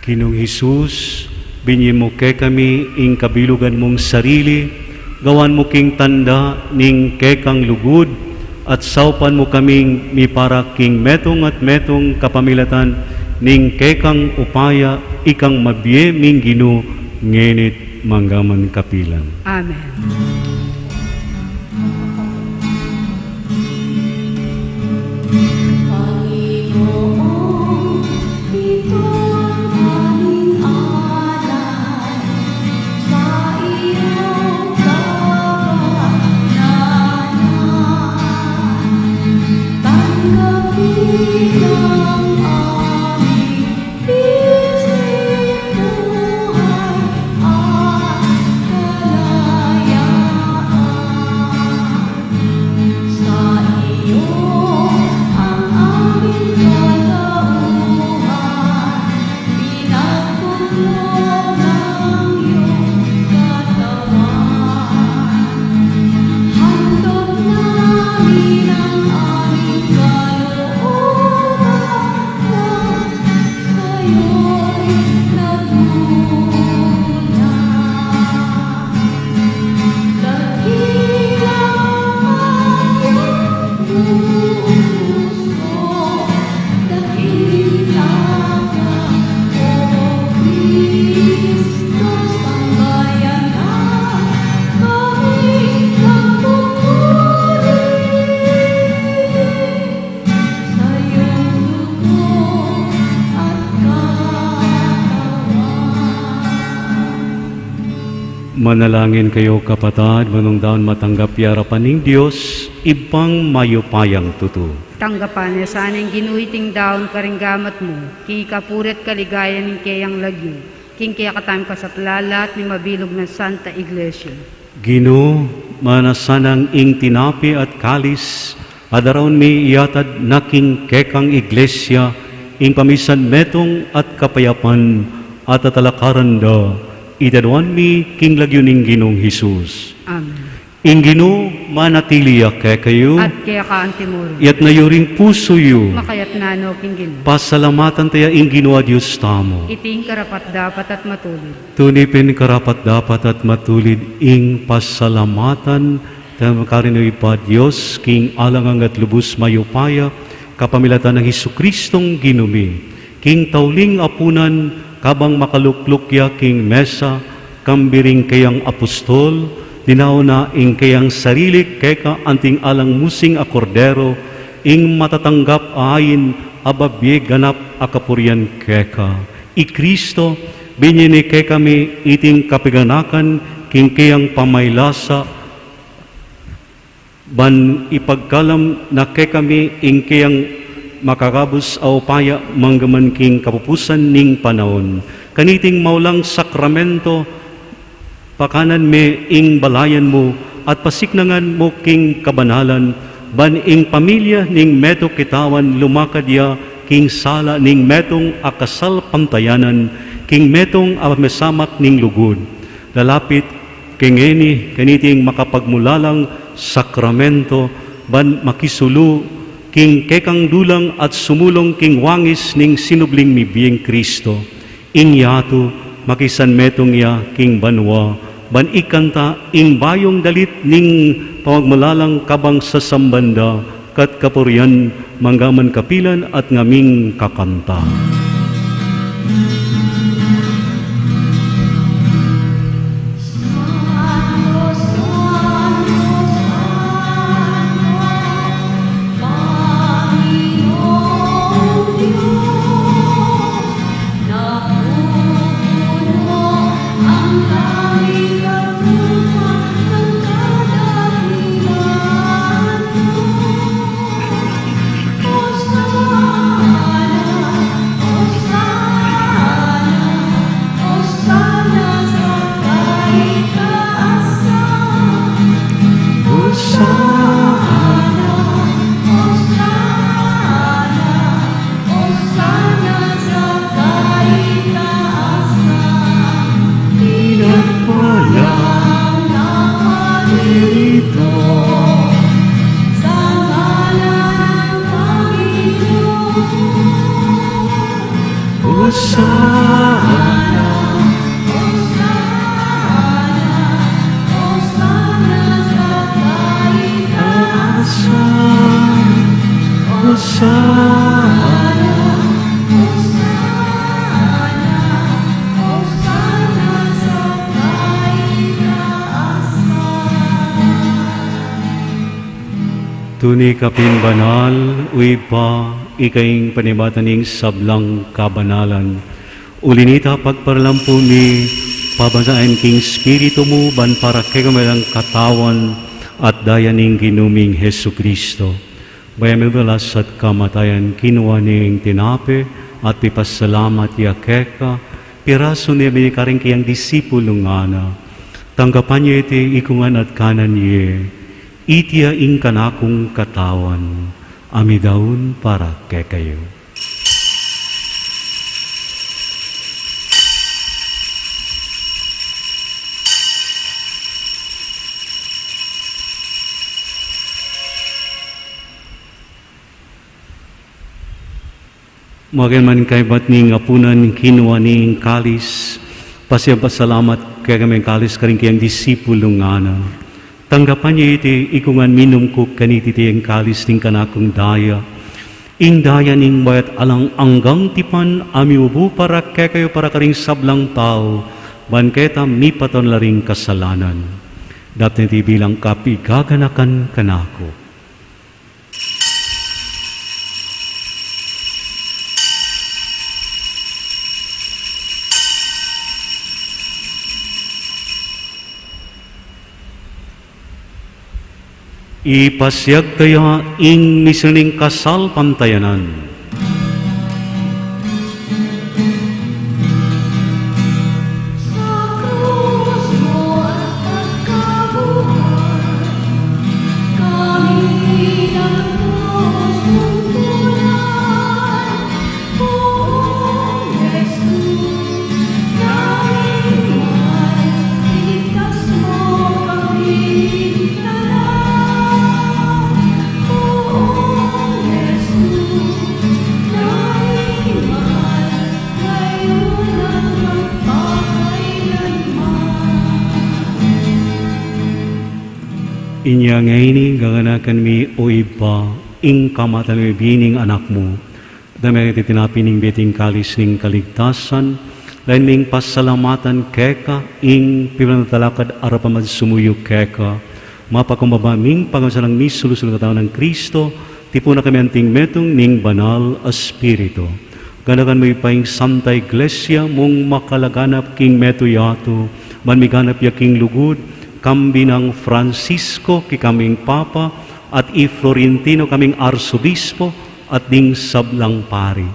Ginung Jesus, binye mu kekami ing kabilugan mung sarili, gawan mu king tanda ning kekang lugud, at saupan mu kaming miparak king metung at metung kapamilatan ning kekang upaya, ikang mabie ming Ginu, ngeni't manggaman kapilan. Amen. Panginoon, ito ang aming alay sa iyong kapananan. Tanggapin ang aming Manalangin kayu, kapatad, manung daun matanggap ya arapan ning Dios, Ibpang mayupayang tutu. Tanggapan na sa ning Ginu iting daun karing gamat mu, king kapurian at kaligayan ning keyang lagyu, king kekatamung kasaplalan at ning mabilug nang Santa Iglesia. Ginu, manasa nang ing tinape at kalis a daraun mi, iyatad na king kekang Iglesia ing pamisan metung at kapayapan, at atalakaran da iti aduan mi king lagyu ning Ginung Jesus. Amen. Ing Ginu manatili ya kekayu. At keka antimurin. Iyatna yu ring pusu yu. Makayatna no king Ginu. Pasalamatan taya ing Ginu a Dios tamu. Iti ing karapat-dapat at matulid. Tune pin karapat-dapat at matulid ing pasalamatan, taya makarin Ibpa Dios, king alang angga at lubus mayupaya, kapamilatan nang Jesucristong Ginu mi. King tauling apunan, kabang makalukluk ya king mesa, kambe ring keyang apostol, dinaun na ing keyang sarili keka anting alang musing a kordero, ing matatanggap a ain a babie ganap a kapurian keka. I Cristo, binye ne kekami iting kapaganakan king keyang pamaylasa, ban ipagkalam na kekami ing keyang makakabus a upaya manggaman king kapupusan ning panaun. Kaniting maulang sakramento, pakanan me ing balayan mu at pasiknangan mu king kabanalan, ban ing pamilya ning meto kitawan lumakad ya king sala ning metung a kasalpantayanan, king metung a mesamak ning lugud. Lalapit ke ngeni kaniting makapagmulalang sakramento, ban makisulu king kekang dulang at sumulung king wangis ning sinubling mibieng Cristo. Ing yatu, makisanmetung ya king banua, ban ikanta ing bayung dalit ning pamagmulalang kabang sasamban da, kat kapurian manggaman kapilan at ngaming kakanta. Sa ngalan ng Panginoon. Hosana, Hosana, Hosana sa kaitaasan. Hosana, Hosana, Hosana sa kaitaasan. Tune ka pin banal, O Ibpa, ika ing panibatan ning sablang kabanalan. Uli nita, pagparalampu mi, pabansayan king Espiritu mu, ban para kekami lang katawan at daya ning Ginu ming Jesucristo. Bayu mi balas at kamatayan, kinua ne ing tinape, at pipasalamat ya keka, pirasu ne, ibie ne karing kayang disipulung ngana. Tanggapan ye iti ikungan at kanan ye. Iti ya ing kanakung katawan, a midaun para kekayu. Makanyan man kaybat ning apunan, kinua ne ing kalis, pasiag pasalamat kekami ing kalis karing kayang disipulung ngana. Tanggapan ye iti ikungan, minum ku kaniti, iti ing kalis ning kanakung daya, ing daya ning buhay at alang anggang tipan, a miubu para kekayu, para karing sablang tau, ban keta mipatawad la ring kasalanan. Daptan ye iti bilang kapigaganakan kanaku. Ipasiag taya ing misteryu ning kasalpantayanan. Inya ngeni, gaganakan mi, O Ibpa, ing kamatayan ming Anak mu. Dame iti tinape ning bie at ing kalis ning kaligtasan, lalu ming pasalamatan keka, ing pilan talakad arapan at sumuyu keka, mapakumbaba ming pagmasalang misulu-sulu king katawan nang Kristo, tipunan na kami anting metung ning Banal Espiritu. Ganakan mu pa ing Santa Iglesia mung makalaganap king metung yatu, ban miganap ya king lugud, kambe nang Francisco, king kaming Papa, at i Florentino, kaming Arsobispo, at ding sablang pari.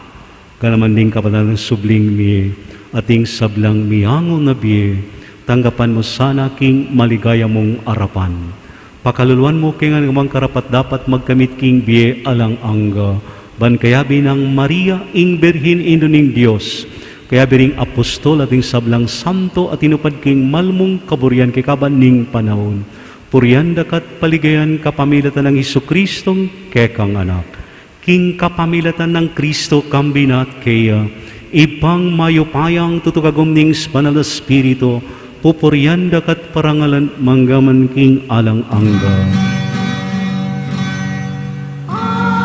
Ganakan mu ding kapatad nang subling mie, at ding sablang miangu na bie, tanggapan mu sana king maligaya mung arapan. Pakaluluan mu kami ngan kaming karapat-dapat magkamit king bie alang angga, ban kayabe nang Maria, ing Birhen Indu ning Dios, kayabe ring apostol at ding sablang santo a tinupad king mal mung kaburian king kaban ning panaun, purian da ka at paligayan kapamilatan nang Jesucristong kekang Anak. King kapamilatan nang Kristo, kambe na at keya, Ibpang mayupayang tutu kagum ning Banal Espiritu, pupurian da ka at parangalan mangga man king alang angga. Amen. Amen.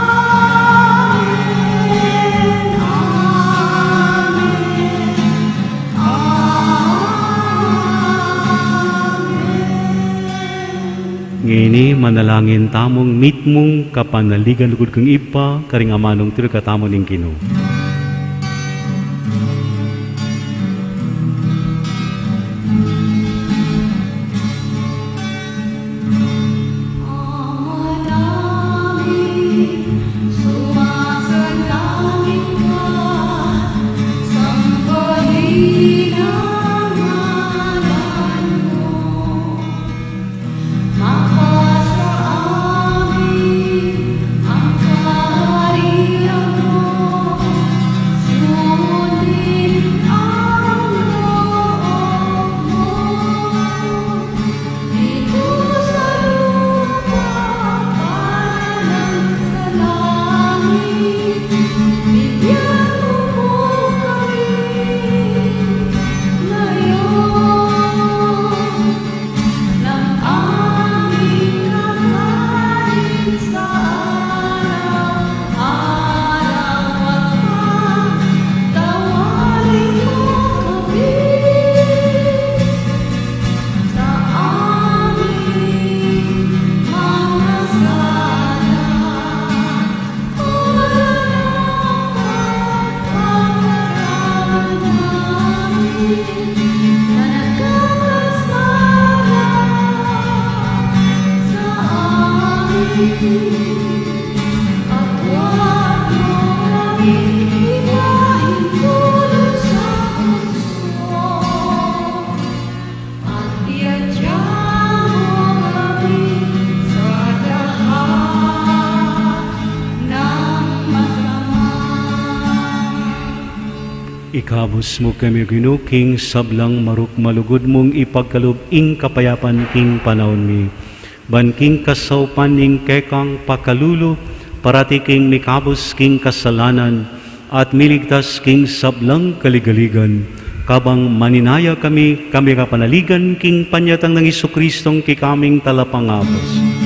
Amen. Ngeni, manalangin tamung mitmung kapanaligan lugud king Ibpa, karing amanung tiru katamu ning Ginu. Ikabus mu kami, Ginu, king sablang marok malugud mung ipagkalub ing kapayapan king panaun mi. Ban king kasaupan ning kekang pakalulu, parati kaming mikabus king kasalanan, at miligtas king sablang kaligaligan, kabang maninaya kami, kami kapanaligan king panyatang nang Jesucristong kekaming talapangabus.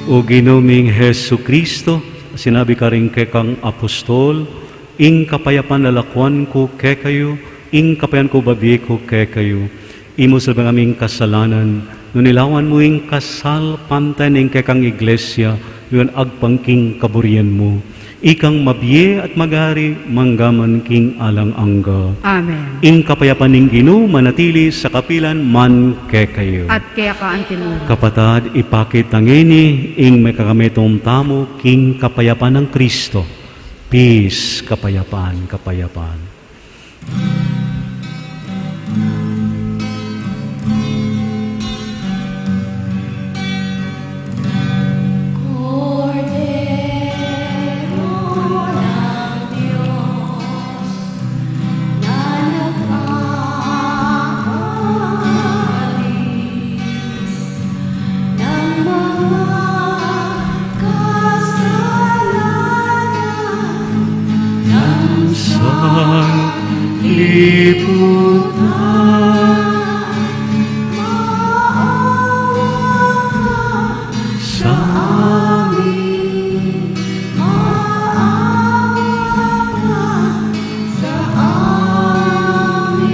O Ginu ming Jesucristo, sinabi karing kekang apostol, ing kapayapan lalakuan ku kekayu, ing kapayapan ku babie ku kekayu. E mu salban ing kasalanan, nune lawan mu ing kasalpantay ning kekang Iglesia, nuan agpang king kaburian mu. Ikang mabie at magari, mangga man king alang angga. Amen. Ing kapayapan ning Ginu manatili sa kapilan man kekayu. At keka antimurin. Kapatad, ipakit tang ini ing mekakametung tamu king kapayapan nang Kristo. Peace, kapayapan, kapayapan. Ng mga kasalanan ng sanlibutan. Maawa ka sa amin, maawa ka sa amin.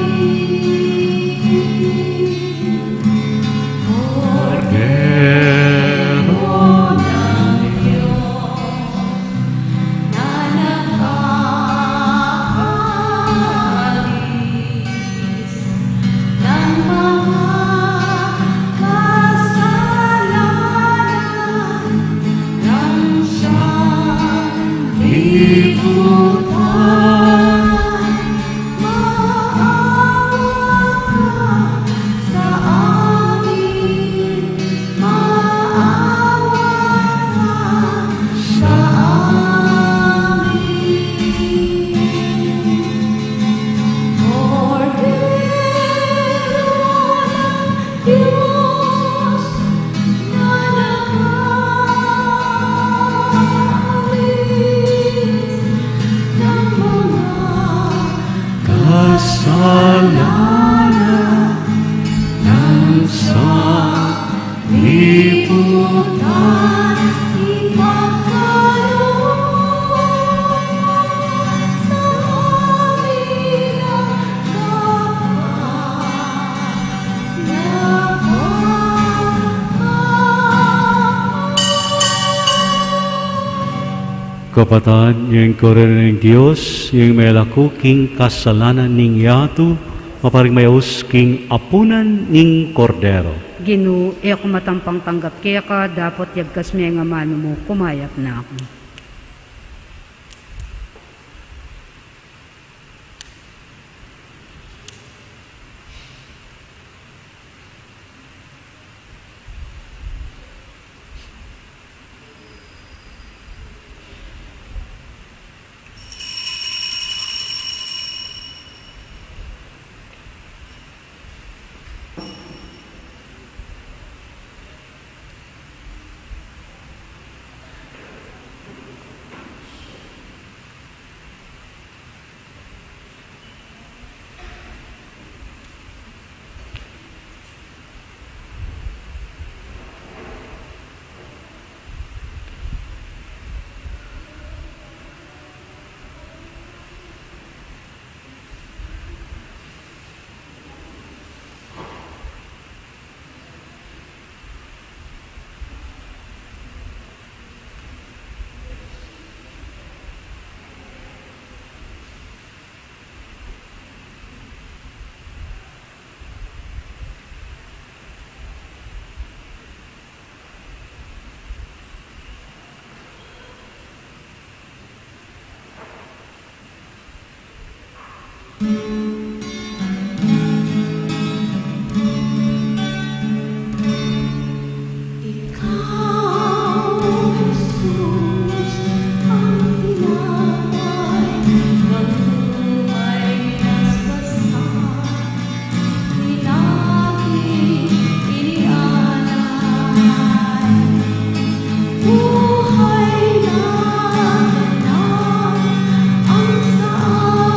Kordero ng Diyos, na nakakaalis ng mga kasalanan ng sanlibutan. Maawa ka sa amin, maawa ka sa amin. Kordero ng Diyos na nakakaalis ng mga kasalanan ng sanlibutan. Ipagkaloob sa amin ang kapayapaan. Kapatad, ing Kordero ning Dios, ing melaku king kasalanan ning yatu, maparing mayaus king apunan ning Kordero. Ginu, e ku matampang tanggap keka, dapot yagkas me ing amanu mu, kumayap na ku. Buhay na ganap ang sa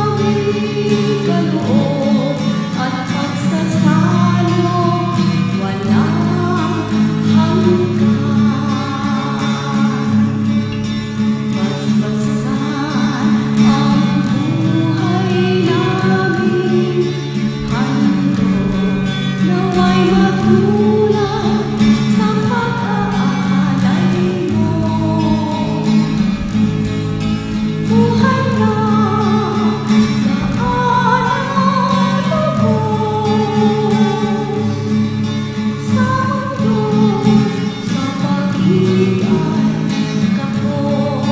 aming kaloob at pagsasalong walang hanggan. Basbasan ang buhay namin, handog nawa'y matulad sa pag-aalay mo. Buhay na, daan ang lubos sa mundo, sa pag-ibig ay kapos.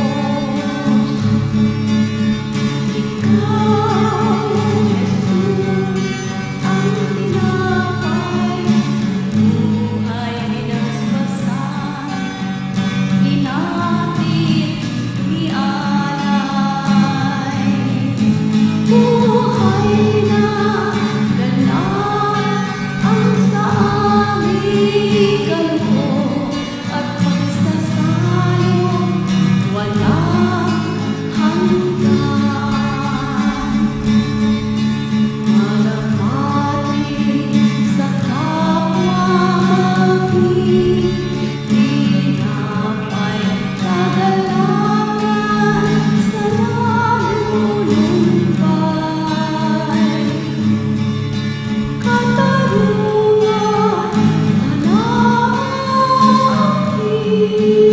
Ikaw, Jesus, ang tinapay ng buhay, binasbasan, hinati, inialay. Buhay na ganap ang sa aming kaloob at pagsasalong walang hanggan. Malapati sa kapwa maging tinapay, kagalangan sa nanunubay. Katarungan, panalangin,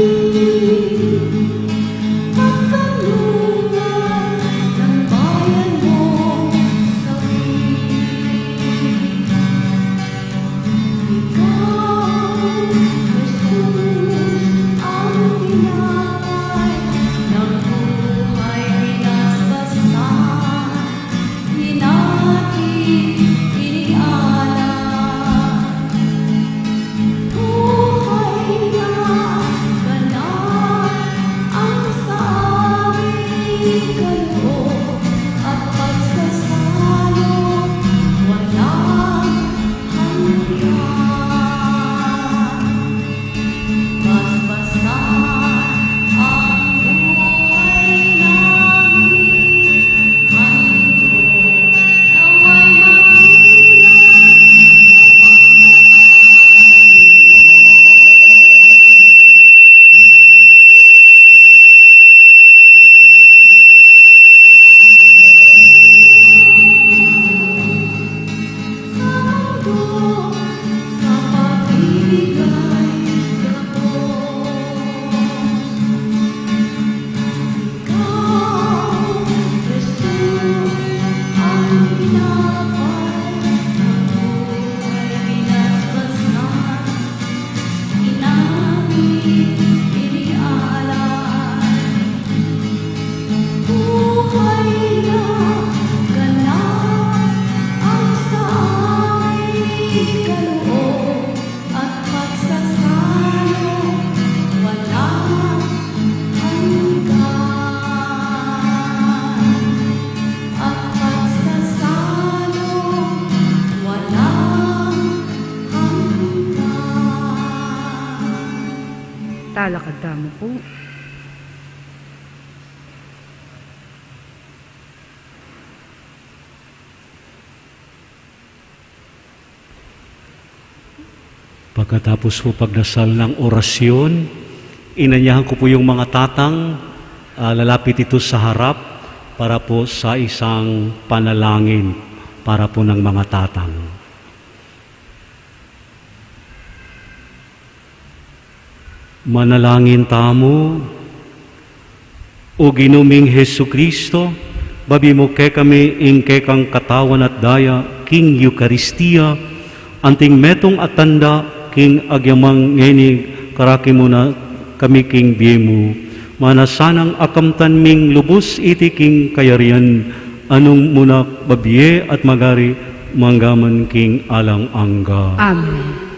pagkanlungan ng bayan mong sawi. Ikaw, Jesus, ang tinapay ng buhay, binasbasan, hinati, inialay. Buhay na ganap ang sa aming kaloob at pagsasalong walang hanggan. Basbasan ang buhay namin, handog nawa'y matulad sa pag-aalay mo. Sa mundo, sa pag-ibig ay kapos. Ikaw, Jesus, ang tinapay ng buhay, binasbasan, hinati, inialay. Buhay na ganap ang sa aming kaloob at pagsasalong walang hanggan. At pagsasalong walang hanggan. Talakad tamu pu. Pagkatapos pu pagdasal ng orasyon, inanyahan ku pu yung mga tatang, ah, lalapit ito sa harap para pu sa isang panalangin para pu ng mga tatang. Manalangin tamu. O Ginu ming Jesucristo, babie mu kekami ing kekang katawan at daya king Eukaristia, anting metung a tanda king agyamang ngeni karake mu na kami king bie mu. Mana sanang akamtan ming lubus iti king kayarian, a nung mu na babie at magari mangga man king alang angga. Amen.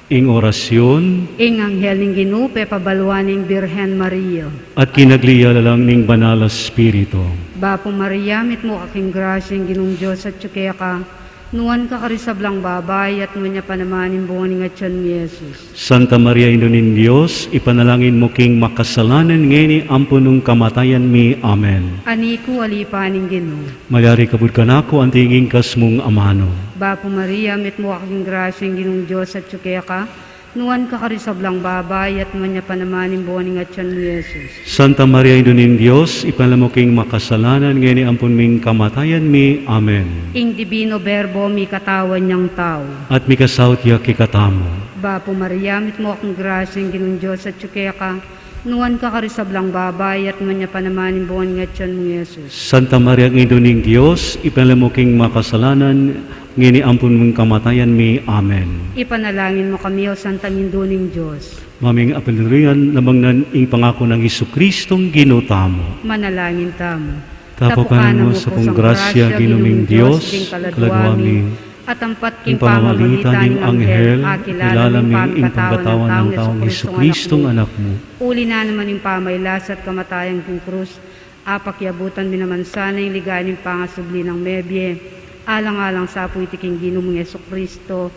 Ing orasyon. Ing anghel ning Ginu pepabaluan ing Birhen Maria. At kinagli ya la lang ning Banal a Espiritu. Bapu Maria, mitmu ka king grasya, ing Ginung Dios atyu keka, Nuan ka karing sablang babai, at nuan ya pa naman ing bunga ning atyan mu, Jesus. Santa Maria, Indu ning Dios, ipanalangin mu king makasalanan, ngeni ampon nung kamatayan mi. Amen. Ani ku, ali pa ning Ginu. Malyari kabud kanaku anti ing ingkas mung amanu. Bapu Maria, mitmu ka king grasya, ing Ginung Dios atyu keka. Nuan ka karing sablang babai, at nuan ya pa naman ing bunga ning atyan mu, Jesus. Santa Maria, Indu ning Dios, ipanalangin mu king makasalanan, ngeni ampon ning kamatayan mi. Amen. Ing Divino Verbo mikatawan yang tau. At mikasaut ya kekatamu. Bapu Maria, mitmu ka king grasya, ing Ginung Dios atyu keka. Nuan ka karing sablang babai, at nuan ya pa naman ing bunga ning atyan mu, Jesus. Santa Maria, Indu ning Dios, ipanalangin mu king makasalanan, ngeni ampon ning kamatayan mi. Amen. Ipanalangin mu kami, O Santang Indu ning Dios. Maming apinurian, labang nang ing pangaku nang Jesucristong Ginu tamu. Manalangin tamu. Tapukan mu sa pung grasya, Ginu ming Dios, kaladua mi, at ampat king pamamagitan ning anghel, akilala mi ing pangkatawan nang Jesucristong Anak mu. Uli na naman ing pamailas at kamatayan king krus, apakiabutan mi naman sana ing ligaya ning pangasubli nang mebie, alang-alang sa pu iti king Ginu mung Jesucristo.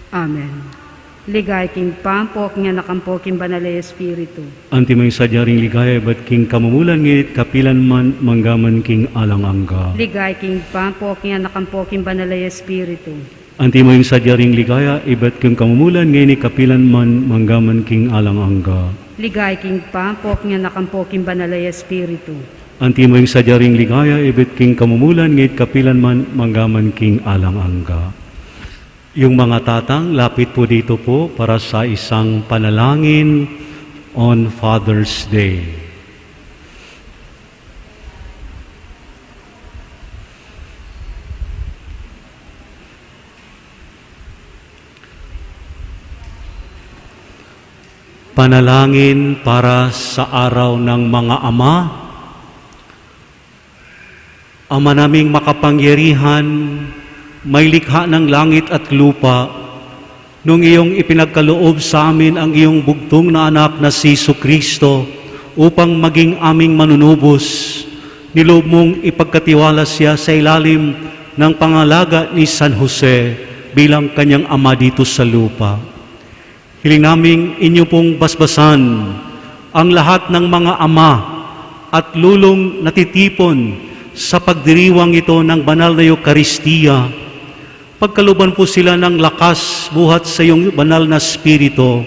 Amen. Ligaya king Ibpa, ampo king Anak, ampo king Banal a Espiritu. Antimo ing sadya ring ligaya ibat king kamumulan, ngeni at kapilan man, manggaman king alang angga. Ligaya king Ibpa, ampo king Anak, ampo king Banal a Espiritu. Antimo ing sadya ring ligaya ibat king kamumulan, ngeni at kapilan man, manggaman king alang angga. Ligaya king Ibpa, ampo king Anak, ampo king Banal a Espiritu. Antimo ing sadya ring ligaya ibat king kamumulan, ngeni at kapilan man, manggaman king alang angga. Yung mga tatang, lapit po dito po para sa isang panalangin on Father's Day. Panalangin para sa araw ng mga ama. Ama naming makapangyarihan, maylikha ng langit at lupa, nung iyong ipinagkaloob sa amin ang iyong bugtung na anak na si Jesucristo upang maging aming manunubos, niloob mong ipagkatiwala siya sa ilalim ng pangalaga ni San Jose bilang kanyang ama dito sa lupa. Hiling naming inyo pong basbasan ang lahat ng mga ama at lolong natitipon sa pagdiriwang ito ng banal na Eukaristiya. Pagkalooban po sila ng lakas buhat sa iyong banal na Espiritu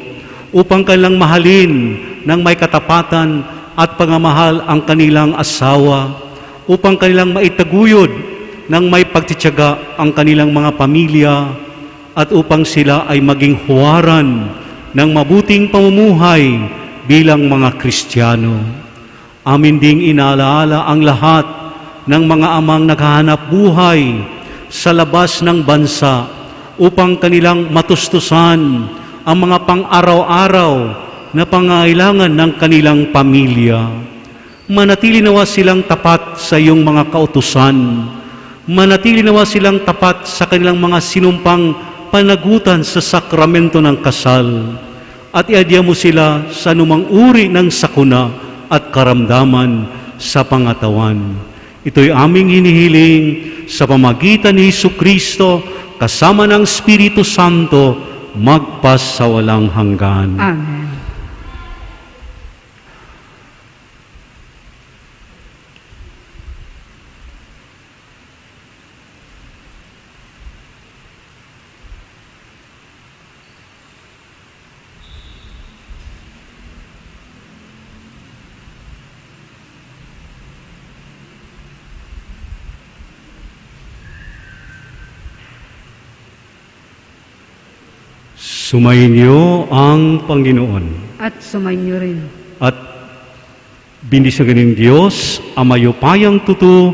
upang kanilang mahalin ng may katapatan at pagmamahal ang kanilang asawa, upang kanilang maitaguyod ng may pagtitiyaga ang kanilang mga pamilya, at upang sila ay maging huwaran ng mabuting pamumuhay bilang mga Kristiyano. Amin ding inaalaala ang lahat ng mga amang naghahanap buhay sa labas ng bansa upang kanilang matustusan ang mga pang-araw-araw na pangailangan ng kanilang pamilya. Manatili nawa silang tapat sa iyong mga kautusan. Manatili nawa silang tapat sa kanilang mga sinumpang panagutan sa sakramento ng kasal. At iadya mo sila sa anumang uri ng sakuna at karamdaman sa pangatawan. Ito'y aming hinihiling sa pamagitan ni Jesucristo, kasama ng Espiritu Santo, magpasawalang hanggan. Amen. Sumainyo ang Panginoon. At sumainyo rin. At bendisyun ka ning Dios, Ama mayupayang tutu,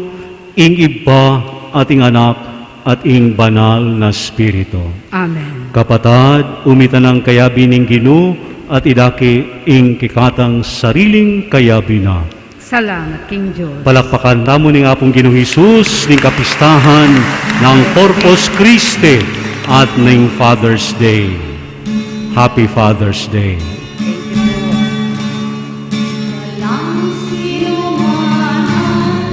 ing Ibpa, at ing Anak, at ing Banal na Espiritu. Amen. Kapatad, umitan ang kayabi ning Ginu, at idake ing kekatang sariling kayabi na. Salamat king Dios. Palakpakan tamu ning Apung Ginung Jesus, ning kapistahan ng Corpus Christi at ning Father's Day. Happy Father's Day. Thank you po. Walang sinuman ang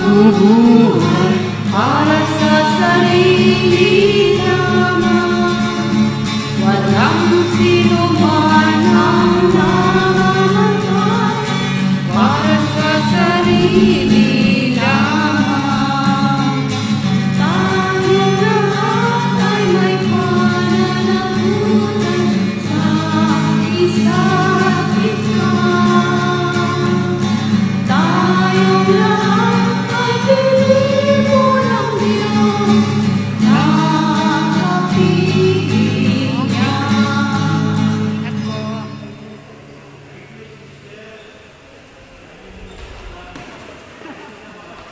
nabubuhay para sa Maynila man, walang sinuman